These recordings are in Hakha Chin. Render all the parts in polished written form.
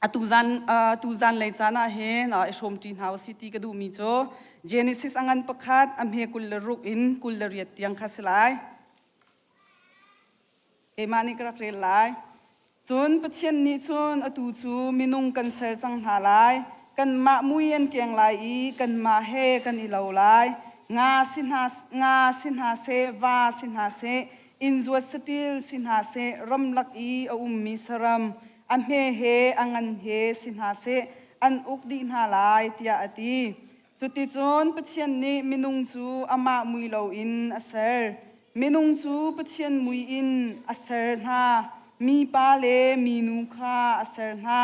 Atu zan tu zanlei caan ah hin i hrawmṭi hna usih ti ka duhmi cu Genesis a ngan pakhat a hme 26 in 28 tiang kha si lai. Keimah nih ka rak rel lai. Cun Pathian nih cun atu cu minung kan ser cang hna lai. Kanmah mui an keng lai i kanmah he kan i lo lai. Nga si hna, nga si hna seh, va si hna seh, innzuat saṭil si hna seh, ramlak i a ummi saram, a hme he a ngan he si hna seh an uk dih hna lai tiah a ti. Cuticun Pathian nih minung cu amah mui loin a ser. Minung cu Pathian mui in a ser hna. Mipa le minu kha a ser hna.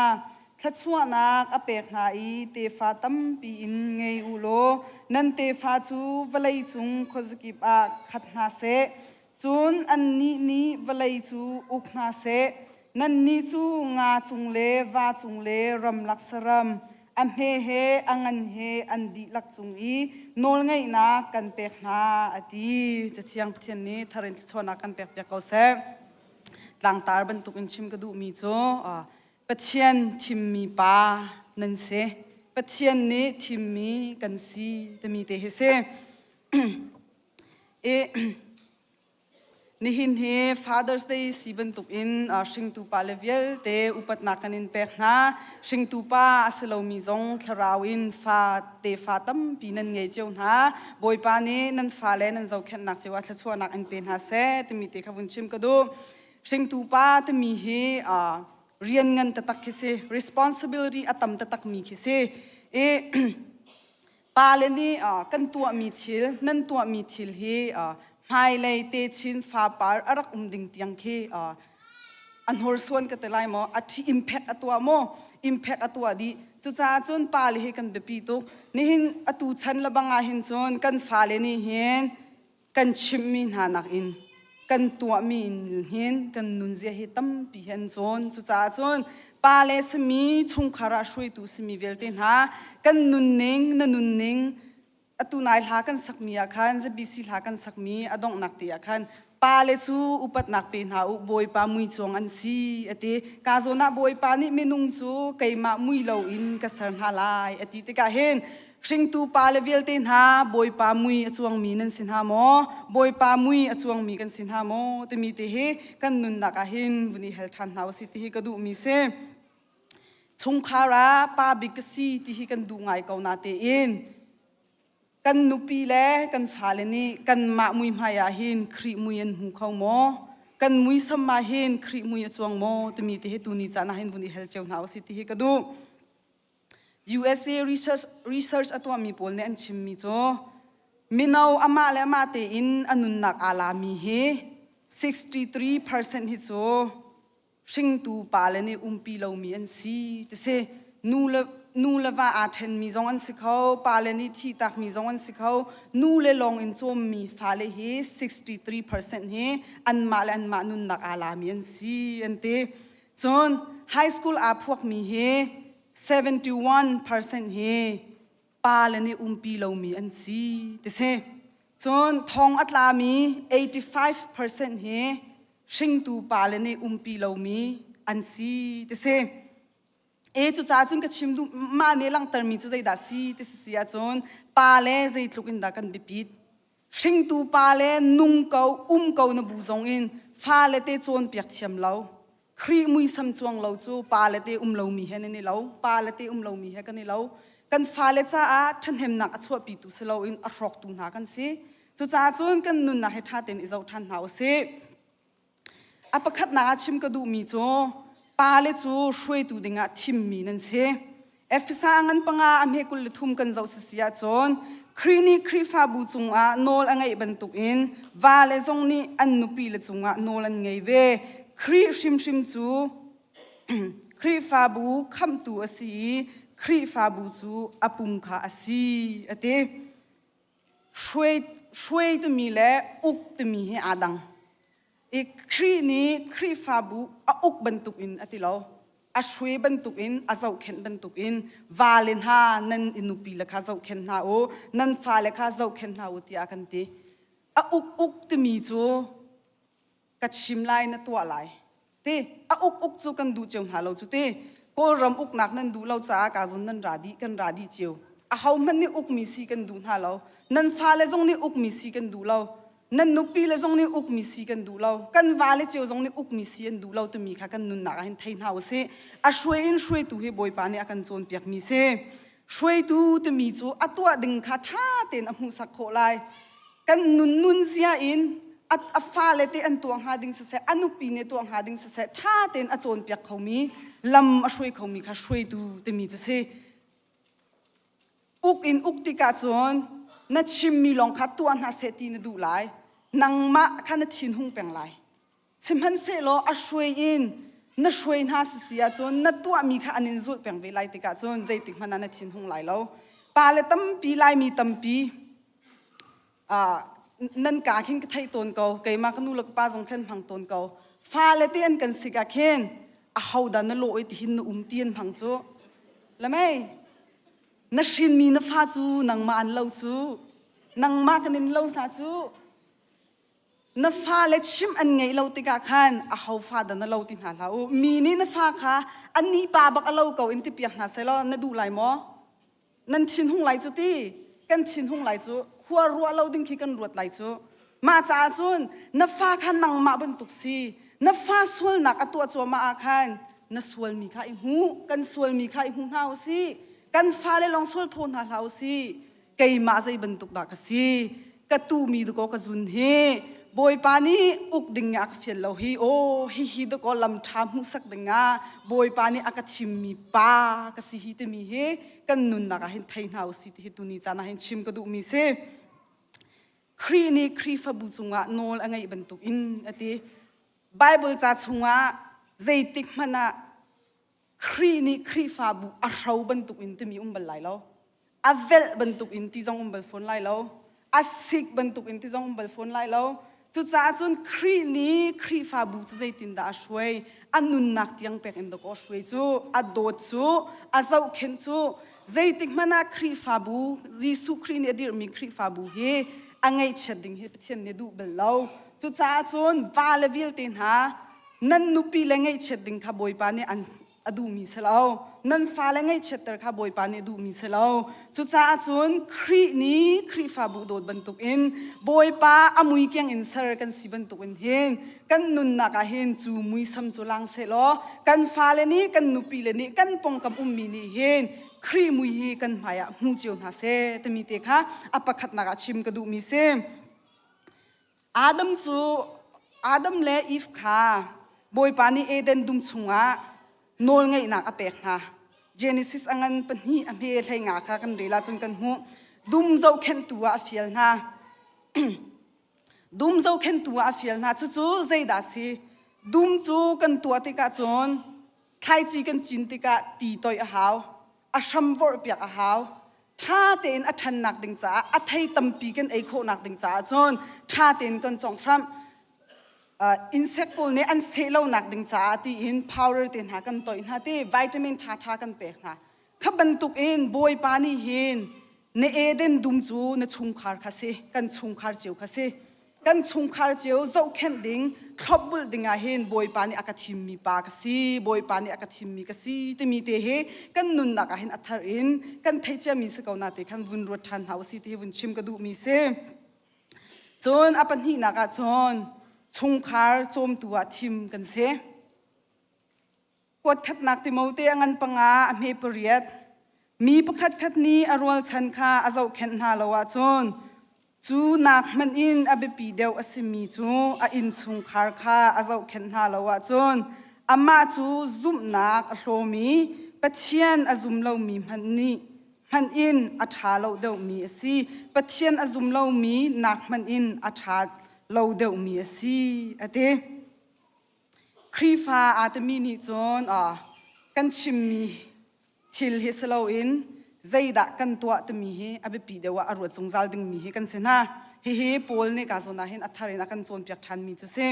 Thluachuahnak a pek hna i tefa tampi in ngei u law nan tefa cu vawlei cung khuazakip ah khat hna seh. Cun annih nih vawlei cu uk hna seh. Nannih cu nga cung le va cung le ramlak saram, a hme he a ngan he an dihlak cung i nawlngeihnak kan pek hna, a ti. Cathiang Pathian nih thar in thluachuahnak kan pekpiak ko seh. Tlangtar bantukin chim ka duhmi cu Pathian thimmi pa nan si. Pathian nih thimmi kan si timi te hi si. I nihin hi Father's Day si bantukin hringtu pa le vialte upatnak kan in pek hna. Hringtu pa a si lomi zong thlarau in fa tefa tampi nan ngei cio hna. Bawipa nih nan fale nan zohkhenhnak cio ah thluachuahnak in pe hna seh timi te kha vun chim ka duh. Hringtu pa timi hi rian ngan taktak khi si, responsibility a tam taktak mi khi si. I Pale nih kan tuahmi thil, nan tuahmi thil hi hmailei techin fapar a rak um ding tiang khi a hnorsuan ka ti lai maw, a thi impact a tuah maw, impact a tuah dih. Cucaah cun pale hi kan biapi tuk. Nihin atu chan lebang ah hin cun kan fale nih hin kan chimhmi hna nakin kan tuahmi in hin kan nunzia hi tampi hi an cawn. Cucaah cun pale simi chungkhar ah hruaitu simi vialte hna kan nunning na nunning atu nai hla kan sakmi ah khan ZBC hla kan sakmi a donghnak te ah khan pale cu upatnak pe hna u Bawipa muicuang an si a ti. Ka zawn ah Bawipa nih minung cu keimah mui loin ka ser hna lai a ti tikah hin Hringtu pale vialte hna Bawipa mui a cuangmi nan si hna maw? Bawipa mui a cuangmi kan si hna maw? Timi te hi kan nunnak ah hin vun i hel ṭhan hna usih ti hi ka duhmi si. Chungkhar ah pa bik ka si ti hi kan duh ngai ko na tein kan nupi le kan fale nih kanmah muihmai ah hin Khrih mui an hmu kho maw? Kan muisam ah hin Khrih mui a cuang maw? Timi te hi tuni caan ah hin vun i hel cio hna usih ti hi ka duh. USA research a tuahmi pawl nih an chimmi cu mino amah le amah tein a nunnak aa lami hi 63% hi cu hringtu pale nih umpi lomi an si ti si. Nu le va aa ṭhenmi zong an si kho, pale nih thihtakmi zong an si kho. Nu le lawng in cawmmi fale hi 63% hi anmah le anmah nunnak aa lami an si an ti. Cun high school aa phuakmi hi 71% hi pale nih umpi lomi an si ti si. Cun thong a tlami 85% hi hringtu pale nih umpi lomi an si ti si. E cucaah cun ka chim duh mah nih langhtermi cu zeidah si ti si si ahcun pale zeitluk in dah kan biapit. Hringtu pale nung ko um ko na bu zong in fale te cawnpiak thiam lo. Khrih muisam cuang lo cu pale te um lomi he nan i lo. Pale te um lomi he kan i lo. Kan fale caah ṭhahnemnak a chuahpitu si loin a hrawktu hna kan si. Cucaah cun kan nunnak hi ṭha tein i zoh ṭhan hna u sih. A pakhatnak ah chim ka duhmi cu pale cu hruaitu dingah thimmi nan si. Efesa ngan panga a hme 23 kan zoh sisi ahcun Khrih nih Khrihfabu cungah nawl a ngeih bantukin vale zong nih an nupile cungah nawl an ngei ve. Khrih hrimhrim cu Khrihfabu khamhtu a si i Khrihfabu cu a pum kha a si a ti. Hruai timi le uk timi hi aa dang. I Khrih nih Khrihfabu a uk bantukin a ti lo. A hruai bantukin, a zohkhenh bantukin vale hna nan i nupi le kha zohkhenh hna u, nan fale kha zohkhenh hna u tiah a kan ti. A uk uk timi cu ka chim lai na tuah lai. Ti a uk uk cu kan duh cio hna lo cu ti. Kawlram uknak nan duh lo caah ka zun nan ra dih kan ra dih cio. Ahohmanh nih ukmi si kan duh hna lo. Nan fale zong nih ukmi si kan duh lo. Nan nupi le zong nih ukmi si kan duh lo. Kan vale cio zong nih ukmi si an duh lo timi kha kan nunnak ah hin thei hna usih. A hruai in hruaitu hi Bawipa nih a kan cawnpiakmi si. Hruaitu timi cu a tuah ding kha ṭha tein a hmuhsak khawh lai. Kan nun nun zia in a, a fale te an tuah hnga ding siseh, a nupi nih tuah hnga ding siseh, ṭha tein a cawnpiak khomi, lam a hruai khomi kha hruaitu timi cu si. Uk in uk tikah cun na chimmi lawng kha tuah hna seh ti na duh lai. Nangmah kha na thin hung peng lai. Sihmanhsehlaw a hruai in na hruai hna sisi ahcun na tuahmi kha an in zulh peng ve lai tikah cun zeitik hmanh ah na thin hung lai lo. Pale tampi Laimi tampi uh, nan ka khin ka theih tawn ko keimah ka nu le ka pa zong khan hmang tawn ko fale te an kan sik ah khin a ho dah na lawh i tihin na um ti an hmang cu lamei na hrinmi na fa cu nangmah an lo cu nangmah kan in lo hna cu Na fale chimh an ngeih lo tikah khan aho fa dah na lo ti hna hlah u. Mi nih na fa kha annih pa bak a lo ko in tipiak hna sehlaw na duh lai maw? Nan thinhung lai cu ti. Kan thinhung lai cu. Khua ruah lo ding khi kan ruat lai cu. Mah caah cun na fa kha nangmah bantuk si. Na fa sualnak a tuah cuahmah ah khan na sualmi kha i hmu. Kan sualmi kha i hmu hna u sih. Kan fale lawng sual phaw hna hlah u sih. Keimah zei bantuk dah ka si? Ka tumi dakaw ka zun hi. Bawipa nih uk ding ah a ka fial lo hi. Aw hihi dakaw lam ṭha hmuhsak ding ah Bawipa nih a ka thimmi pa ka si hi timi hi kan nunnak ah hin thei hna usih ti hi tuni caan ah hin chim ka duhmi si. Khrih nih Khrihfabu cungah nawl a ngeih bantuk in a ti. Bible ca chungah zeitik hmanh ah Khrih nih Khrihfabu a hro bantuk in timi um bal lai lo. A velh bantuk in ti zong um bal fawn lai lo. A sik bantuk in ti zong um bal fawn lai lo. Cucaah cun Khrih nih Khrihfabu cu zeitindah a hruai? A nunnak tiang pek in dawkaw a hruai cu, a dawt cu, a zohkhenh cu, zeitik hmanh ah Khrihfabu, Jesuh Khrih nih a dirhmi Khrihfabu hi a ngaihchiat ding hi Pathian nih a duh bal lo. Cucaah cun vale vialte hna nan nupi le ngaihchiat ding kha Bawipa nih an a duhmi si lo. Nan fale ngaihchiatter kha Bawipa nih a duhmi si lo. Cucaah cun Khrih nih Khrihfabu dawt bantukin Bawipa a mui kiang in ser kan si bantukin hin kan nunnak ah hin cu muisam cu lang sehlaw kan fale nih kan nupi le nih kan pongkam ummi nih hin Khrih mui hi kan hmai ah hmu cio hna seh timi te kha a pakhatnak ah chim ka duhmi si. Adam cu Adam le Eve kha Bawipa nih Eden dum chungah nawlngeihnak a pek hna. Genesis a ngan pahnih a hme hlei nga kha kan rel ahcun kan hmuh. Dum zohkhenhtu ah a fial hna. Dum zohkhenhtu ah a fial hna. Cucu zeidah a si? Dum cu kan tuah tikah cun thlaici kan cin tikah ti toih a hau. A hram vorhpiak a hau. Ṭha tein a ṭhannak ding caah a thei tampi kan ei khawhnak ding caah cun ṭha tein kan conghhramh. Uh, insect pawl nih an seh lonak ding caah tiin powder te hna kan toih hna ti vitamin ṭhaṭha kan pek hna. Kha bantuk in Bawipa nih hin na Eden dum cu na chungkhar kha si, kan chungkhar cio kha si. Kan chungkhar cio zohkhenh ding, thlopbulh ding ah hin Bawipa nih a ka thimmi pa ka si, Bawipa nih a ka thimmi ka si timi te hi kan nunnak ah hin a thar in kan theih ciami si ko na te khan vun ruat ṭhan hna usih ti hi vun chim ka duhmi si. Cun a pahnihnak ah cun chungkhar cawmtu ah thim kan si. Kuatkhatnak Timote a ngan panga a hme pariat. Mi pakhatkhat nih a rualchan kha a zohkhenh hna lo ahcun cu nak hmanh in a biapi deuh a simi cu a innchungkhar kha a zohkhenh hna lo ahcun amah cu zumhnak a hlawmi Pathian a zum lomi hmanh nih hmanh in a ṭha lo deuhmi a si. Pathian a zum lomi nak hmanh in a ṭha lo deuhmi a si, a ti. Khrihfa aa timi nih cun kan chimmi thil hi si loin zeidah kan tuah timi hi a biapi deuh ah a ruat zungzal dingmi hi kan si hna. Hihi Paul nih ka zawn ah hin a thar in a kan cawnpiak ṭhanmi cu si.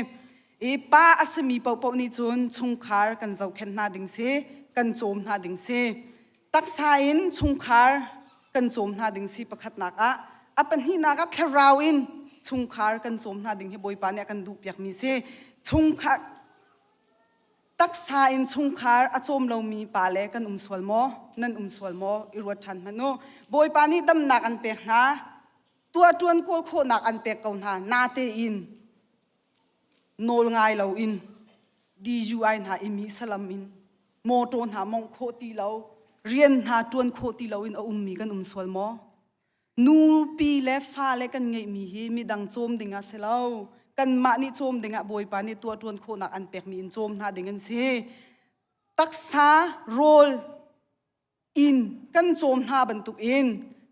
I pa a simi paohpaoh nih cun chungkhar kan zohkhenh hna ding si, kan cawm hna ding si. Taksa in chungkhar kan cawm hna ding si pakhatnak ah a pahnihnak ah thlarau in chungkhar kan cawm hna ding hi Bawipa nih a kan duhpiakmi si. Chungkhar. Taksa in chungkhar a cawm lomi pa le kan um sual maw? Nan um sual maw? I ruat ṭhan hmanh u. Bawipa nih damnak an pek hna. Tuahṭuan kawl khawhnak an pek ko hna. Natein nawl ngai loin DUI hna i mi salam in mawṭaw hna mongh khawh ti lo, rian hna ṭuan khawh ti loin a ummi kan um sual maw? Nupi le fale kan ngeihmi hi midang cawm ding ah si lo. Kanmah nih cawm ding ah Bawipa nih tuahṭuan khawhnak an pekmi in cawm hna ding an si. Taksa rawl in kan cawm hna bantuk in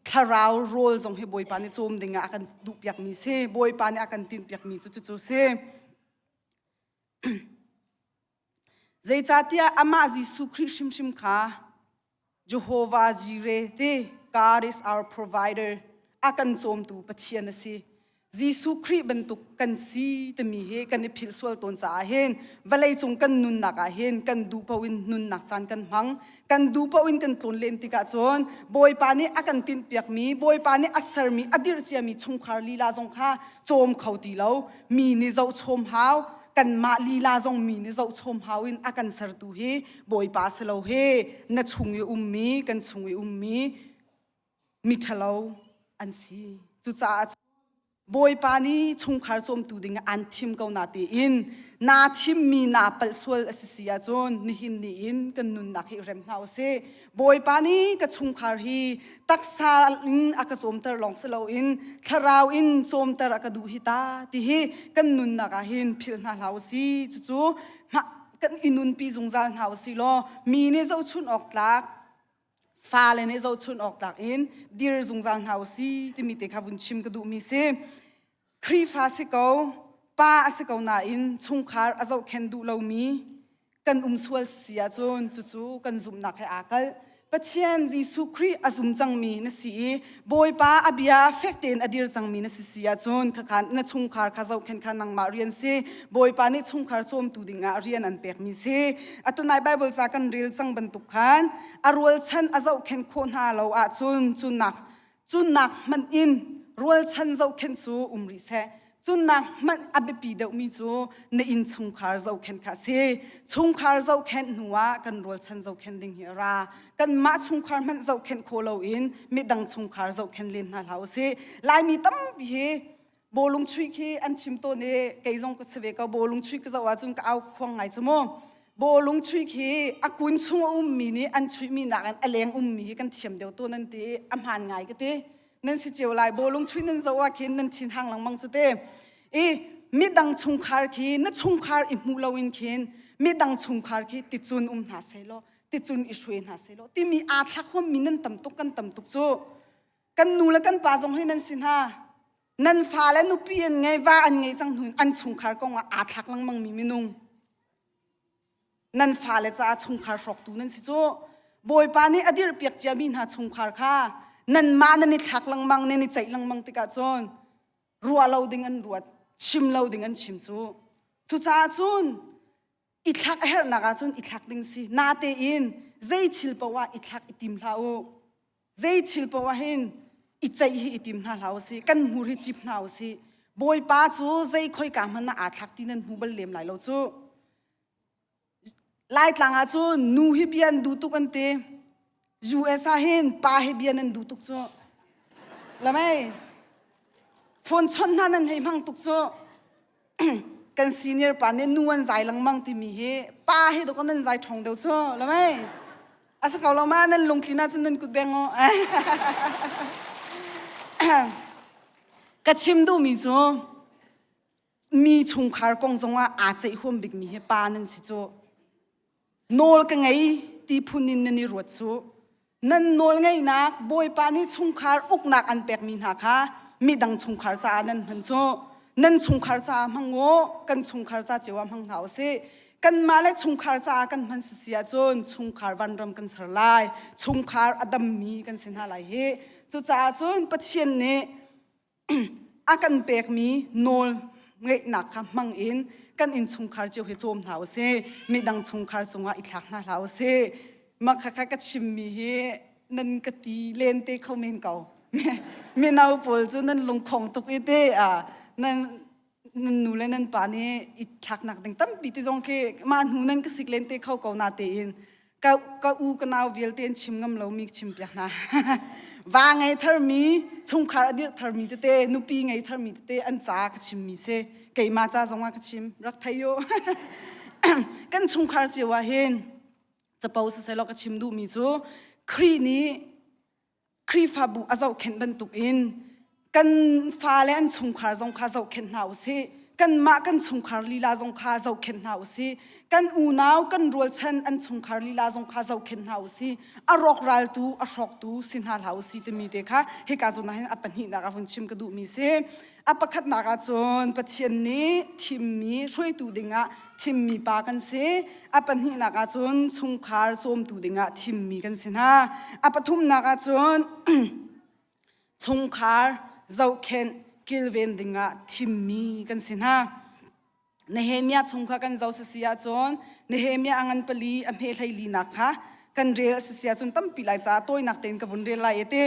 thlarau rawl zong hi Bawipa nih cawm ding ah a kan duhpiakmi si. Bawipa nih a kan tinhpiakmi cu cucu si. Zeicahtiah amah Jesuh Khrih hrimhrim kha Jehovah Jireh ti God is our provider a kan cawmtu Pathian a si. Jesuh Khrih bantuk kan si timi hi kan i philh sual tawn caah hin vawleicung kan nunnak ah hin kan duh paoh in nunnak caan kan hmang. Kan duh paoh in kan tlawn len tikah cun Bawipa nih a kan tinhpiakmi, Bawipa nih a sermi, a dirh ciami chungkhar lila zong kha cawm kho ti lo. Mi nih zohchom hau, kanmah lila zong mi nih zohchom hau in a kan sertu hi Bawipa si lo hi na chung i ummi kan chung i ummi miṭhalo an si. Cucaah Bawipa nih chungkhar cawmtu ding ah aan thim ko na tiin naa thimmi naa palh sual a si si ahcun nihin ni in kan nunnak hi rem hna usih. Bawipa nih ka chungkhar hi taksa in a ka cawmter lawng si loin thlarau in cawmter a ka duh hi ta ti hi kan nunnak ah hin philh hna hlah usih. Cucu kan i nunpi zungzal hna usih law mi nih zohchunh awk tlak fale nih zohchunh awk tlak in dir zungzal hna usih timi te kha vun chim ka duhmi si. Khrihfa si ko, pa a si ko nain chungkhar a zohkhenh duh lomi kan um sual si ahcun cucu kan zumhnak he aa kalh. Pathian Jesuh Khrih a zum cangmi na si i Bawipa a bia fek tein a dir cangmi na si si ahcun khakhan na chungkhar kha zohkhenh kha nangmah rian si. Bawipa nih chungkhar cawmtu dingah rian an pekmi si. Atunai Bible ca kan rel cang bantuk khan a rualchan a zohkhenh khawh hna lo ahcun cunak Cunnak hmanh in rualchan zohkhenh cu um rih seh. Cunnak hmanh a biapi deuhmi cu na innchungkhar zohkhenh kha a si. Chungkhar zohkhenh hnuah kan rualchan zohkhenh ding hi a ra. Kanmah chungkhar hmanh zohkhenh khawh loin midang chungkhar zohkhenh len hna hlah usih. Laimi tampi hi bawlung chuih khi an chim tawn i kei zong ka si ve ko bawlung chuih ka zoh ahcun ka au khuang ngai cu mu. Bawlung chuih khi a kun chung a ummi nih an chuihmi nakin a leng ummi hi kan thiam deuh tawn an ti i a hmaan ngai ka ti. Nan si cio lai bawlung chuih nan zoh ah khin nan thin hang lengmang cu te. I midang chungkhar khi na chungkhar i hmuh loin khin midang chungkhar khi ticun um hna sehlaw ticun i hruai hna sehlaw timi aa thlak huammi nan tam tuk kan tam tuk cu. Kan nu le kan pa zong hi nan si hna. Nan fa le nupi an ngei va an ngei cang hnu in an chungkhar kong ah aa thlak lengmangmi minung. Nan fale caah chungkhar hrawktu nan si cu. Bawipa nih a dirhpiak ciami hna chungkhar kha nanmah nan i thlak lengmang, nan i ceih lengmang tikah cun ruah lo ding an ruat, chim lo ding an chim cu. Cucaah cun i thlak a herhnak ahcun i thlak ding si. Natein zei thil paoh ah i thlak i tim hlah u. Zei thil paoh ah hin i ceih hi i tim hna hlah usih. Kan hmur hi cip hna usih. Bawipa cu zei khoika hmanh ah aa thlak ti nan hmu bal lem lai lo cu. Laitlang ah cun nu hi bia an duh tuk an ti. US ah hin pa hi bia nan duh tuk cu. Lamei. Phone chawnh hna nan hei hmang tuk cu. Kan senior pa nih nu an zai lengmang timi hi pa hi dawk nan zai ṭhawng deuh cu. Lamei. A si ko lo ma nan lungtlin ahcun nan kut beng u. Ka chim duhmi cu mi chungkhar kong zongah aa ceih huam bikmi hi pa nan si cu. Nawl ka ngei ti phun in nan i ruat cu. Nan nawl ngeihnak Bawipa nih chungkhar uknak an pekmi hna kha midang chungkhar caah nan hman cu. Nan chungkhar caah hmang u, kan chungkhar ca cio ah hmang hna usih. Kanmah le chungkhar caah kan hman si si ahcun chungkhar vanram kan ser lai. Chungkhar a dammi kan si hna lai hi. Cucaah cun Pathian nih a kan pekmi nawl ngeihnak kha hmang in kan innchungkhar cio hi cawm hna usih. Midang chungkhar cungah i thlak hna hlah usih. Mah khakha ka chimmi hi nan ka ti len te kho men ko. Mino pawl cu nan lungkhong tuk i te nan. Nan nu le nan pa nih i thlaknak ding tampi ti zong khi mah hnu nan ka sik len te kho ko na tein ka ka u ka nau vialte an chim ngam lomi ka chim piak hna. Va ngei tharmi, chungkhar a dirh tharmi tete, nupi ngei tharmi tete an ca ka chimmi si. Keimah ca zongah ka chim. Rak thei u. Kan chungkhar cio ah hin capo siselaw ka chim duhmi cu Khrih nih Khrihfabu a zohkhenh bantukin kan fale an chungkhar zong kha zohkhenh hna u sih. Kanmah kan chungkhar lila zong kha zohkhenh hna u sih. Kan unau kan rualchan an chungkhar lila zong kha zohkhenh hna u sih. A rawkraltu, a hrawktu si hna hlah u sih timi te kha hika zawn ah hin a pahnihnak ah vun chim ka duhmi si. A pakhatnak ah cun Pathian nih thimmi hruaitu dingah thimmi pa kan si. A pahnihnak ah cun chungkhar cawmtu dingah thimmi kan si hna. A pathumnak ah cun chungkhar zohkhenh kilven dingah thimmi kan si hna. Nehemiah chung kha kan zoh sisi ahcun Nehemiah a ngan pali a hme hleili nak kha kan rel a sisi ahcun tampi lai caah tawinak tein ka vun rel lai i ti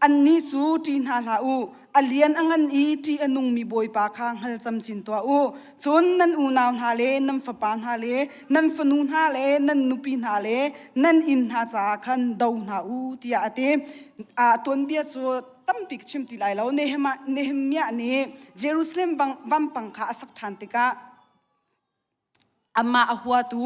annih cu ṭih hna hlah u a lian a ngan i ṭih a nungmi Bawipa kha hngal camcin tuah u cun nan unau hna le nan fapa hna le nan fanu hna le nan nupi hna le nan inn hna caah khan do hna u tiah a ti. A tuanbia cu tampi ka chim ti lai lo. Nehemiah nih Jerusalem vampang kha a sak ṭhan tikah amah a huatu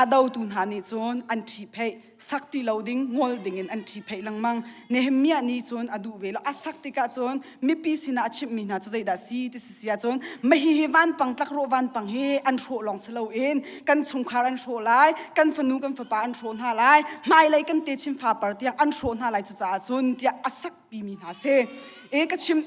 a dotu hna nih cun an ṭhipheih sak ti lo ding ngol dingin an ṭhipheih lengmang. Nehemiah nih cun a duh ve lo. A sak tikah cun mipi sinah a chimhmi hna cu zeidah si ti si ahcun mahi hi vanpang tlakrawh vanpang hi an hrawh lawng si loin kan chungkhar an hrawh lai, kan fanu kan fapa an hrawh hna lai, hmailei kan techin fapar tiang an hrawh hna lai cucaah cun tiah a sak pimi hna si. E ka chim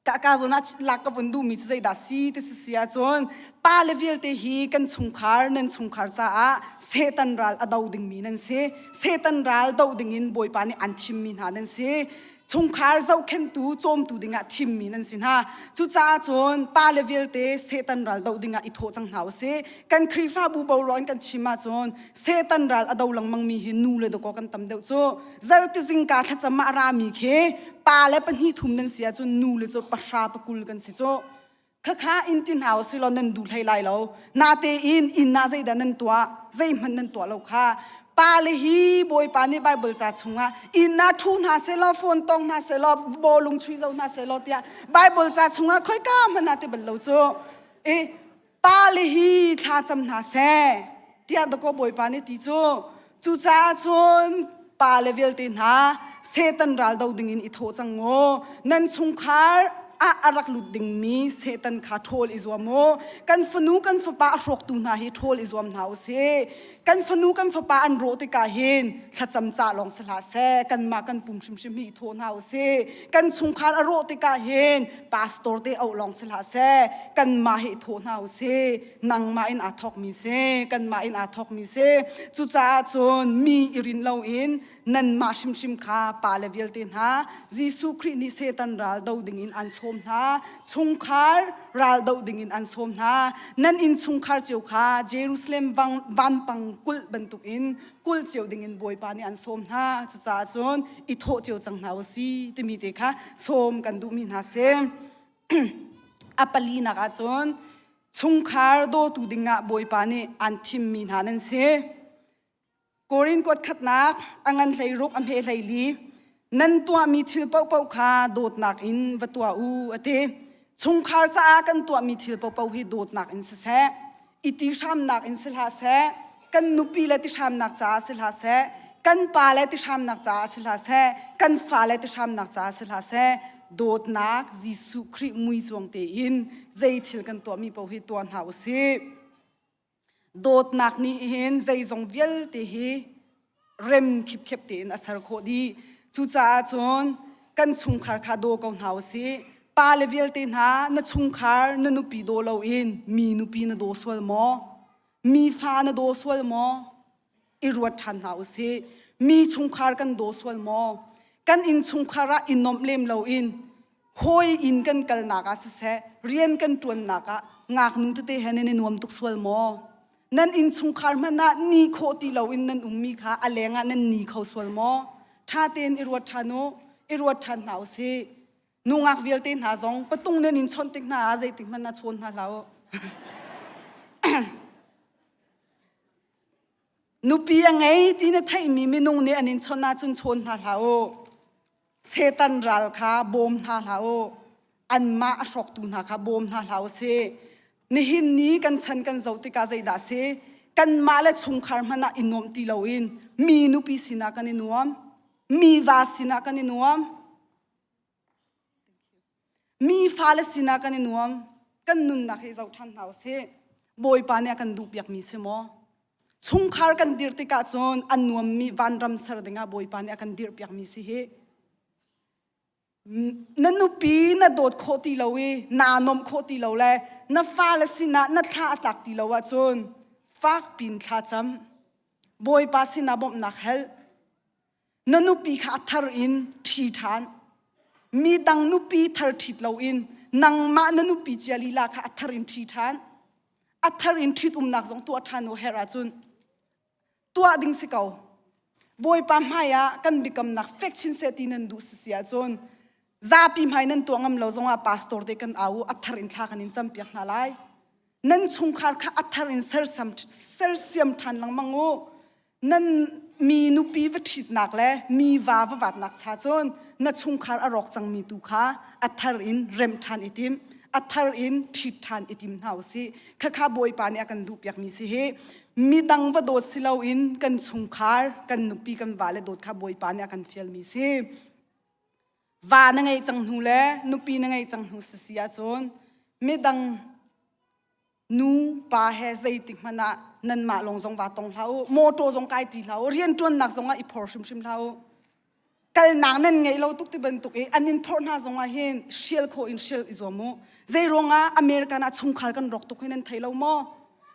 ka ka zawn ah lak ka vun duhmi cu zeidah si ti si si ahcun pa le vialte hi kan chungkhar nan chungkhar caah Satan ral a do dingmi nan si. Satan ral do dingin Bawipa nih an thimmi hna nan si. Chungkhar zohkhenhtu cawmtu dingah thimmi nan si hna. Cucaah cun pa le vialte Satan ral do dingah i thawh cang hna u sih. Kan Khrihfabu boruak in kan chim ahcun Satan ral a do lengmangmi hi nu le dawkaw kan tam deuh cu. Zarhte zingka thlacam ah a rami khi pa le pahnih thum nan si ahcun nu le cu pahra pakul kan si cu. Khakha in ti hna usih law nan duh hlei lai lo. Natein inn ah zeidah nan tuah? Zeihmanh nan tuah lo kha. Pa le hi Bawipa nih Bible ca chungah inn ah ṭhu hna sehlaw, phone tong hna sehlaw, bawlung chui zo hna sehlaw tiah Bible ca chungah khoika hmanh ah ti bal lo cu. I pale hi thla cam hna seh tiah dakaw Bawipa nih ti cu. Cucaah cun pale vialte hna Satan ral do dingin i thawh cang u. Nan chungkhar ah a rak lut dingmi Satan kha ṭhawl i zuam u. Kan fanu kan fapa a hrawktu hna hi ṭhawl i zuam hna u sih. Kan fanu kan fapa an rawh tikah hin thlacam ca lawng si hlah seh kanmah kan pum hrimhrim hi i thawh hna u sih. Kan chungkhar a rawh tikah hin pastor te auh lawng si hlah seh kanmah hi i thawh hna u sih. Nangmah in aa thawkmi si, kanmah in aa thawkmi si. Cucaah cun mi i rin loin nanmah hrimhrim kha pale vialte hna Jesuh Khrih nih Satan ral do dingin an sawm hna, chungkhar ral do dingin an sawm hna. Nan innchungkhar cio kha Jerusalem vampang kulh bantukin kulh cio dingin Bawipa nih an sawm hna. Cucaah cun i thawh cio cang hna u si timi te kha sawm kan duhmi hna si. A palinak ah cun chungkhar dawtu dingah Bawipa nih an thimmi hna nan si. Korin kuat khatnak a ngan hleiruk a hme hleili nan tuahmi thil paohpaoh kha dawtnak in va tuah u a ti. Chungkhar caah kan tuahmi thil paohpaoh hi dawtnak in siseh, i ti hramnak in si hlah seh, kan nupi le ti hramnak caah si hlah seh, kan pa le ti hramnak caah si hlah seh, kan fa le ti hramnak caah si hlah seh, dawtnak Jesuh Khrih mui cuang tein zei thil kan tuahmi paoh hi tuah hna u sih. Dawtnak nih hin zeizong vialte hi rem khipkhep tein a ser khawh dih. Cucaah cun kan chungkhar kha daw ko hna u sih. Pa le vialte hna na chungkhar na nupi daw loin mi nupi na daw sual maw? Mi fa na daw sual maw? I ruat ṭhan hna u sih. Mi chungkhar kan daw sual maw? Kan innchungkhar ah i nuamh lem loin hawi inn kan kalnak ah siseh, rian kan ṭuannak ah ngaknu tete he nan i nuam tuk sual maw? Nan innchungkhar hmanh ah ni khawh ti loin nan ummi kha a leng ah nan ni kho sual maw? Ṭha tein i ruat ṭhan u, i ruat ṭhan hna u sih. Nungak vialte hna zong patung nan in chawnh tik hna ah zeitik hmanh ah chawn hna hlah u. Nupi a ngei ti na theihmi minung nih an in chawnh ahcun chawn hna hlah u. Satan ral kha bawm hna hlah u. Anmah a hrawktu hna kha bawm hna hlah u sih. Nihin ni kan chan kan zoh tikah zeidah a si? Kanmah le chungkhar hmanh ah i nuamh ti loin mi nupi sinah kan i nuam. Mi va sinah kan i nuam. Mi fale sinah kan i nuam. Kan nunnak hi zoh ṭhan hna u sih. Bawipa nih a kan duhpiakmi si maw? Chungkhar kan dirh tikah cun a nuammi vanram ser dingah Bawipa nih a kan dirhpiakmi si hi. Na nupi na dawt khawh ti lo i naa nuamh khawh ti lo le na fale sinah na thla a tlak ti lo ahcun fak pin thla cam. Bawipa sinah bawmhnak hal. Na nupi kha a thar in ṭhi ṭhan. Mi dang nupi thar ṭhit loin nangmah na nupi cia lila kha a thar in ṭhi ṭhan. A thar in ṭhitumnak zong tuah ṭhan u herh ahcun tuah ding si ko. Bawipa hmai ah kan biakamnak fek chin seh ti nan duh si si ahcun zapi hmai nan tuah ngam lo zongah pastor te kan au u a thar in thla kan in campiak hna lai. Nan chungkhar kha a thar in sersam sersiam ṭhan lengmang u. Nan mi nupi va ṭhitnak le mi va va vatnak cha cun na chungkhar a rawk cangmi tu kha a thar in remh ṭhan i tim a thar in ṭhit ṭhan i tim hna u sih. Khakha Bawipa nih a kan duhpiakmi si hi midang va dawt si loin kan chungkhar kan nupi kan vale dawt kha Bawipa nih a kan fialmi si. Va na ngei cang hnu le nupi na ngei cang hnu si si ahcun midang nu pa he zeitik hmanh ah nanmah lawng zong va tong hlah u motor zong kai ṭi hlah u rianṭuannak zong ah i phor hrimhrim hlah u kalnak nan ngeih lo tuk ti bantuk i an in phorh hna zong ah hin hrial khawh in hrial i zuam u zei ruangah American ah chungkhar kan rawk tuk hi nan thei lo maw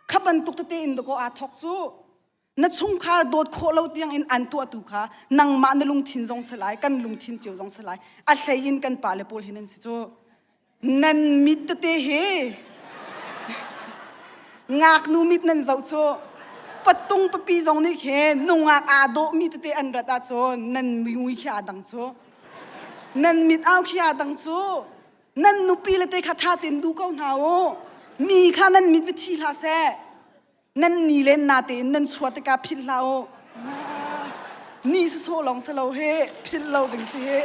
kha bantuk tete in dakaw aa thawk cu na chungkhar dawt khawh lo tiang in an tuahtu kha nangmah na lungthin zong si lai kan lungthin cio zong si lai a hlei in kan pale pawl hi nan si cu nan mit tete hi ngaknu mit nan zoh cu patung papi zong nih khin nungak aa dawh mi tete an rat ahcun nan mui khi aa dang cu nan mit au khi aa dang cu nan nupi le te kha ṭha tein duh ko hna u mi kha nan mit va thi hlah seh Nan ni len na tein nan chuah tikah philh hlah u. Ni sawsawh lawng si lo hi philh lo ding si hi.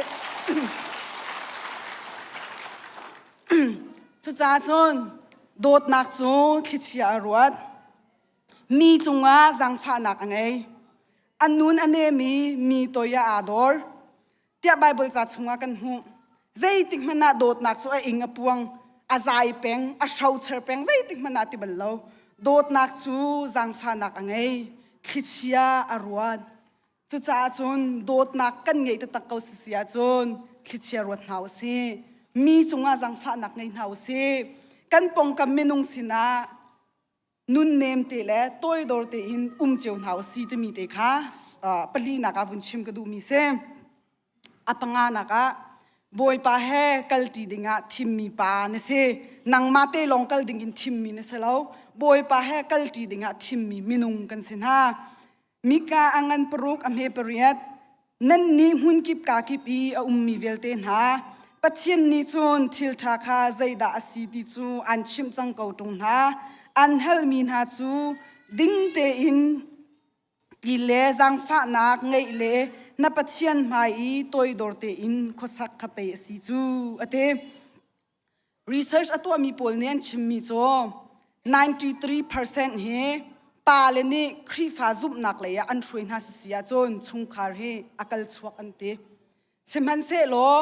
Cucaah cun dawtnak cu thlichia a ruat. Mi cungah zaangfahnak a ngei. A nun a nem i mi toi ah aa dor. Tiah Baibal ca chungah kan hmuh. Zeitik hmanh ah dawtnak cu a ing a puang, a zai peng, a hrocer peng, zeitik hmanh ah ti bal lo. Dawtnak cu zaangfahnak a ngei, thlichia a ruat. Cucaah cun dawtnak kan ngeih taktak ko si si ahcun thlichia ruat hna u sih. Mi cungah zaangfahnak ngei hna u sih. Kan pawngkam minung sinah nunnem te le toidor tein um cio hna u si timi te kha palinak ah vun chim ka duhmi si. A panganak ah Bawipa he kalṭi dingah thimmi pa na si. Nangmah te lawng kal dingin thimmi na si lo. Bawipa he kalṭi dingah thimmi minung kan si hna. Mika a ngan paruk a hme pariat nannih hmunkip kakip i a ummi vialte hna Pathian nih cun thil ṭha kha zeidah a si ti cu an chimh cang ko ṭung hna an halmi hna cu ding tein ti le zaangfahnak ngeih le na Pathian hmai i toidor tein khuasak kha pei a si cu a ti. Research a tuahmi pawl nih an chimmi cu 93% hi pale nih Khrihfa zumhnak lei ah an hruai hna sisi ahcun chungkhar hi a kal chuak an ti. Sihmanhsehlaw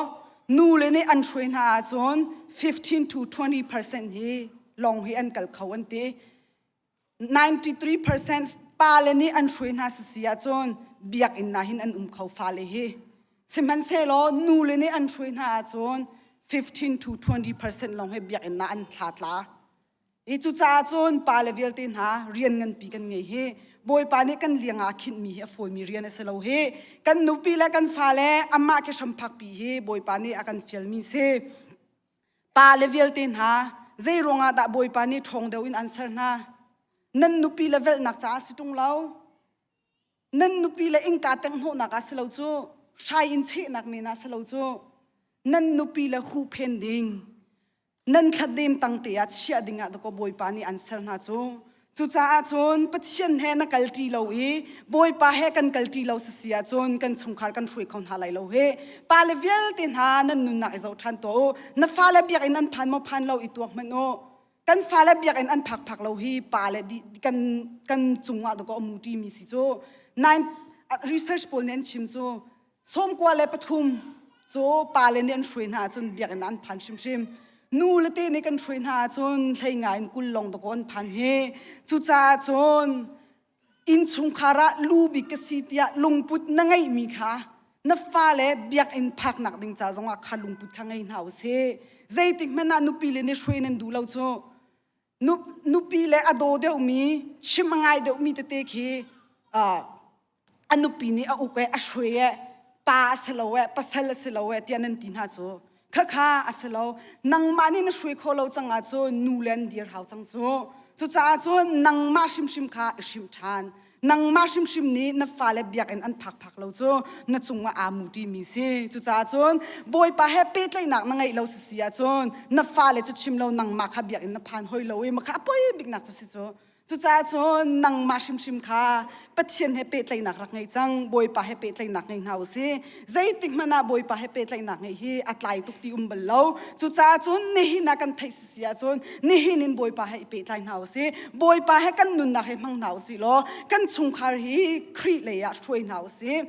nule nih an hruai hna ahcun 15 to 20% hi lawng hi an kal kho an ti. 93% pale nih an hruai hna sisi ahcun biakinn ah hin an um kho fale hi. Sihmanhsehlaw nule nih an hruai hna ahcun 15 to 20% lawng hi biakinn ah an thla tla. I cucaah cun pale vialte hna rian nganpi kan ngei hi. Bawipa nih kan liang ah khinhmi hi a fawimi rian a si lo hi. Kan nupi le kan fale amah ke hram phakpi hi Bawipa nih a kan fialmi si. Pa le vialte hna, zei ruangah dah Bawipa nih ṭhawng deuh in an ser hna? Nan nupi le velhnak caah si ṭung lo. Nan nupi le innka tenghnawhnak ah si lo cu. Hrai in chehnak men ah si lo cu. Nan nupi le huhphen ding, nan thladem tangte ah chiah dingah dakaw Bawipa nih an ser hna cu. Cucaah cun Pathian he na kalṭi lo i Bawipa he kan kalṭi lo sisi ahcun kan chungkhar kan hruai kho hna lai lo hi. Pale vialte hna nan nunnak i zoh ṭhan tuah u. Na fale biakinn an phan maw phan lo i tuak hmanh u. Kan fale biakinn an phak phak lo hi pale kan kan cungah dakaw a muṭi mi si cu. Nine research pawl nih an chim cu 93 cu pale nih an hruai hna ahcun biakinn ah an phan hrimhrim. Nu le te nih kan hruai hna ahcun hlei nga in 20 lawng dakaw an phan hi. Cucaah cun innchungkhar ah lu bik ka si tiah lungput na ngeihmi kha na fale biakinn phaknak ding ca zongah kha lungput kha ngei hna usih. Zeitik hmanh ah nupi le nih hruai nan duh lo cu nupi le a daw deuhmi chim a ngai deuhmi tete khi a nupi nih a uk e a hruai e pa a si lo e pasal a si lo e tiah nan ti hna cu khakha a si lo nangmah nih na hruai kho lo cang ahcun nu le an dir hau cang cu cucaah cun nangmah hrimhrim kha i hrimh ṭhan nangmah hrimhrim nih na fale biakinn an phak phak lo cu na cungah aa muṭi mi si cucaah cun bawipa he pehtlaihnak na ngeih lo si si ahcun na fale cu chim lo nangmah kha biakinn na phan hoi lo i makha a poi biknak cu si cu Cucaah cun nangmah hrimhrim kha Pathian he pehtlaihnak rak ngei cang, Bawipa he pehtlaihnak ngei hna u sih. Zeitik hmanh ah Bawipa he pehtlaihnak ngeih hi a tlai tuk ti um bal lo. Cucaah cun nihin ah kan theih sisi ahcun nihin in Bawipa he i pehtlai hna u sih. Bawipa he kan nunnak he hmang hna u sih law kan chungkhar hi Khrih lei ah hruai hna u sih.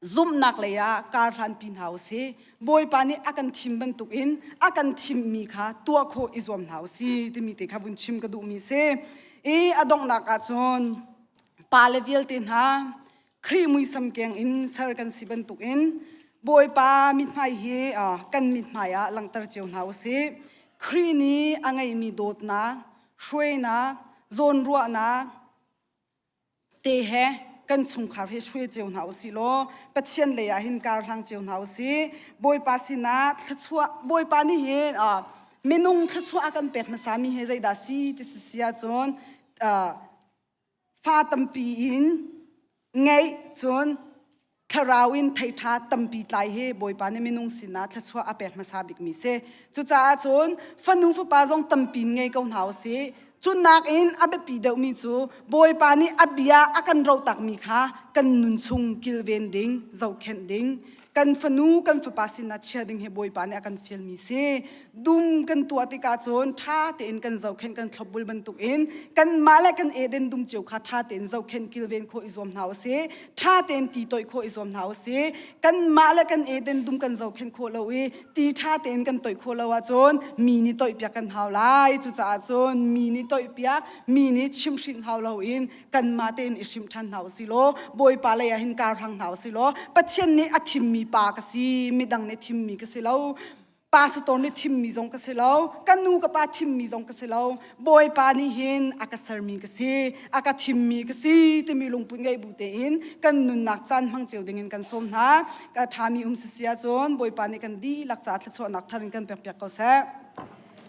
Zumhnak lei ah kar hlanpi hna u sih. Bawipa nih a kan thim bantukin a kan thimmi kha tuah khawh i zuam hna u sih timi te kha vun chim ka duhmi si. I a donghnak ahcun pale vialte hna Khrih muisam keng in ser kan si bantukin Bawipa mithmai hi kan mithmai ah langhter cio hna u sih. Khrih nih a ngeihmi dawtnak, hruainak, zawnruahnak, te he kan chungkhar he hruai cio hna usih law Pathian lei ah hin kar hlang cio hna usih. Bawipa sinah thluachuah Bawipa nih hin minung thluachuah a kan pek hmasa mi he zeidah si ti si si ahcun fa tampi in ngeih cun thlarau in theiṭha tampi tlai hi Bawipa nih minung sinah thluachuah a pek hmasa bikmi si. Cucaah cun fanu fapa zong tampi in ngei ko hna usih. Cu nakin a biapi deuhmi cu Bawipa nih a bia a kan rohtakmi kha kan nun chung kilven ding, zohkhenh ding, kan fanu kan fapa sinah chia ding hi Bawipa nih a kan fialmi si. Dum kan tuah tikah cun ṭha tein kan zohkhenh kan thlopbul bantukin kanmah le kan Eden dum cio kha ṭha tein zohkhenh kilven khawh i zuam hna usih. Ṭha tein ti toih khawh i zuam hna usih. Kanmah le kan Eden dum kan zohkhenh khawh lo i ti ṭha tein kan toih khawh lo ahcun mi nih toihpiak kan hau lai. Cucaah cun mi nih toihpiak, mi nih chimhhrinh hau loin kanmah tein i hrimh ṭhan hna usih law Bawipa lei ah hin kar hrang hna usih law Pathian nih a thimmi pa ka si, midang nih thimmi ka si lo. Pastor nih thimmi zong ka si lo, ka nu ka pa thimmi zong ka si lo. Bawipa nih hin a ka sermi ka si, a ka thimmi ka si timi lungput ngei bu tein kan nunnak caan hmang cio dingin kan sawm hna. Ka ṭhami um si si ahcun Bawipa nih kan dihlak caah thluachuahnak thar in kan pekpiak ko seh.